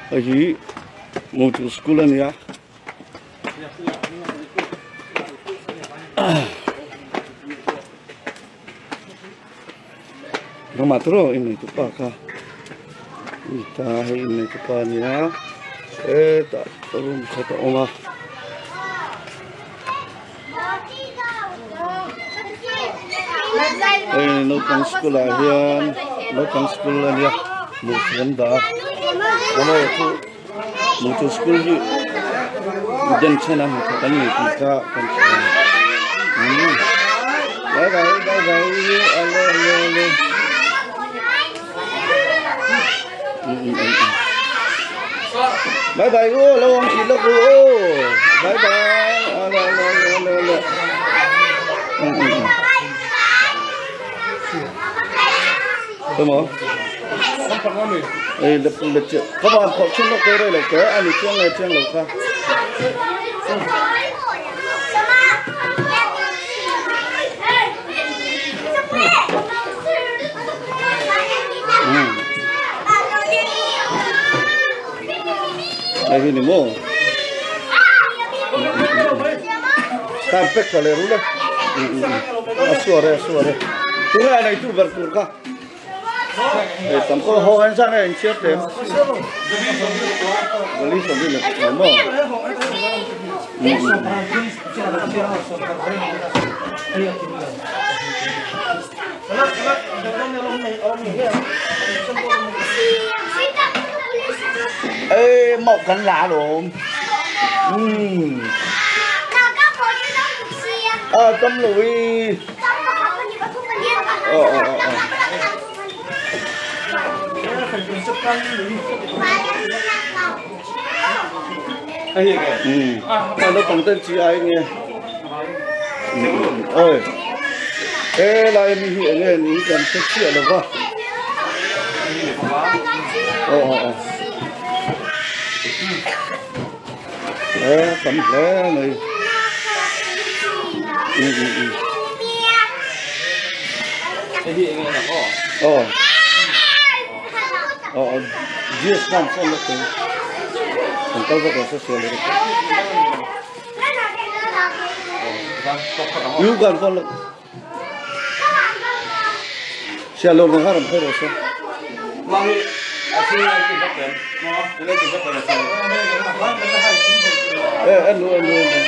Hei hi motor school a nia. Nangmah tiraw inn ngeitu pa kha ta hei inn ngeitu pa a nia hetah room khat a awm a. Hei naupang school ah hian naupang school a nia murti an dah a amaherawhchu motor school hi denchhen a hnathawk an nei tih kha kan hria bye bye bye bye ale ale ale Bye bye u, lo ang si lok u. Bye bye. Ale ale ale ale ale. Come on. Ê, lập lập chưa? Các bạn khó chung nó kêu đây là cái anh chiang này chiang lộc kha. Hei hi ni maw? Kan pek tha le ru le. A suar e, a suar e. Tunge nei tu ber tur kha. Hei tam ko ho an sang e in chiar tem. Gali sa ni le maw? Ê, mọc cắn lá rồi. Ừ. À, tâm lùi. Ờ, ờ, ờ, ờ. Ừ. À, nó còn tên chị ai nghe. Ơi. Ê, lại mi hiện nghe ní cần sẽ chuyện được không? Ờ, ờ, ờ. Ê, tấm lé này. Ừ, ừ, ừ. Ờ. Ờ, GS kan phone la te. Kan kal vak la sa le. Yu kan phone la. Sia lo na haram phero sa. Mami, asi ang tibat yan. No, ila tibat yan. Eh, anu anu anu.